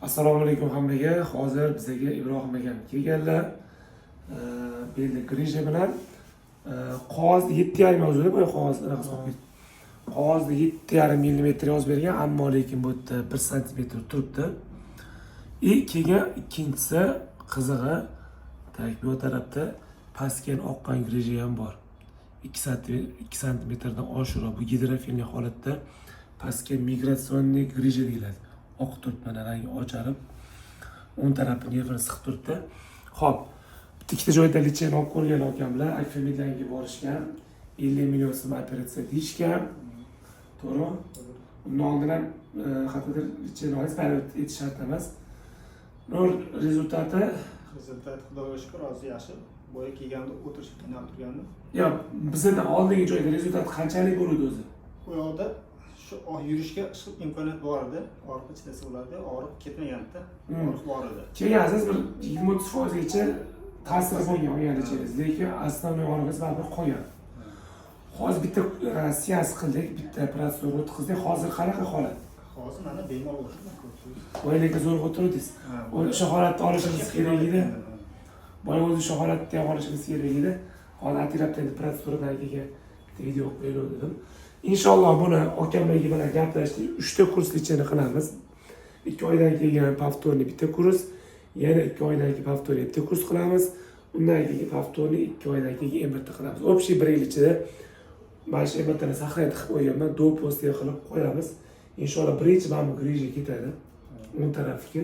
Assalomu alaykum hammaga. Hozir bizaga Ibrohim akam kelganlar. Belda грыжа bilan qog'ozda 7,5 yozuvdi, boya qog'oz anaqa qilib ketdi. Qog'ozda 7,5 millimetr yozib bergan, ammo lekin bu yerda 1 santimetr turibdi. И keyin ikkinchisi qizig'i, так, bu tarafda pastga oqqan грыжа ham bor. 2 santimetr, 2 santimetrdan oshiqroq. Bu гидрофильный holatda pastga миграционный грыжа deyiladi. Oqib turibdi, mana rangi ocharib, o'ng tarafi nervini siqib turibdi. Ho'p, bitta ikkita joyda лечение olib ko'rgan akamlar, Akfamedlanga borishgan, 50 million so'm operatsiya deyishgan, to'g'rimi? Undan oldin ham qayerdadir лечение olasiz, baribir aytish shart emas. Но результат i? Результат, xudoga shukur, hozir yaxshi. Boya kelganda o'tirishga qiynalib turgandim. Yo'q, bizdan oldingi joyda результат qanchalik bo'ldi o'zi? U yoqda shu yurishga shu imkoniyat bor edi, og'riqqa chidasa bo'lardi, og'riq ketmaganda, og'riq bor edi. Kelgansiz, bir 20-30 foizgacha ta'siri bo'lgan olgan лечение ngiz, lekin основной og'rig'ingiz baribir qolgan. Hozir bitta seans qildik, bitta protsedura o'tkazdik. Hozir qanaqa holat? Hozir mana bemalol o'tiribman, ko'rib turibsiz. Boya lekin zo'rg'a o'tiruvdingiz. Ha. O'sha holatda olishimiz kerak edi. Boya o'zi o'sha holatda ham olishimiz kerak edi. Hozir ataylabda endi protseduradan keyin bitta video qilib qo'yaylik dedim. Inshaalloh, buni akamlarga bilan gaplashdik, uchta kurs лечение qilamiz. 2 oydan keyin повторный bitta kurs, yana 2 oydan keyin повторный bitta kurs qilamiz, undan keyin повторный 2 oydan keyin МРТ qilamiz. Общий bir yil ichida mana shu МРТ ni сохранить qilib qo'yganman, до после qilib qo'yamiz. Inshaalloh, birinchi mana bu грыжа ketadi, o'ng tarafiki,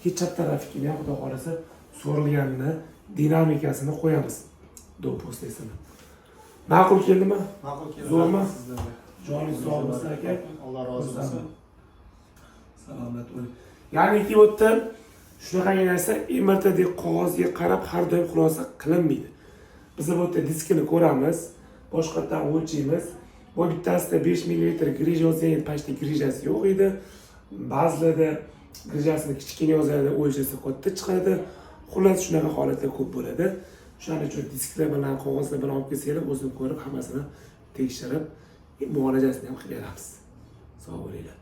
keyin chap tarafikini ham, xudo xohlasa, so'rilganini dinamikasini qo'yamiz, до после sini. Ma'qul keldimi? Ma'qul keldi. Zo'rmi? Sizlarga. Joningiz sog' bo'lsin, aka. Alloh rozi bo'lsin. Salomat bo'ling. Ya'niki bu yerda shunaqangi narsa, МРТ dagi qog'ozga qarab har doim xulosa qilinmaydi. Biz bu yerda diskini ko'ramiz, boshqatdan o'lchaymiz. Bu bittasida 5 millimetr грыжа yozgan, почти грыжа si yo'q edi. Ba'zilarda грыжа sini kichkina yozadi, o'lchasa katta chiqadi. Xullas, shunaqa holatlar ko'p bo'ladi. Shuning uchun disklar bilan, qog'ozlar bilan olib kelsanglar, o'zim ko'rib, hammasini tekshirib, muolajasini ham qilib beramiz. Sog' bo'linglar.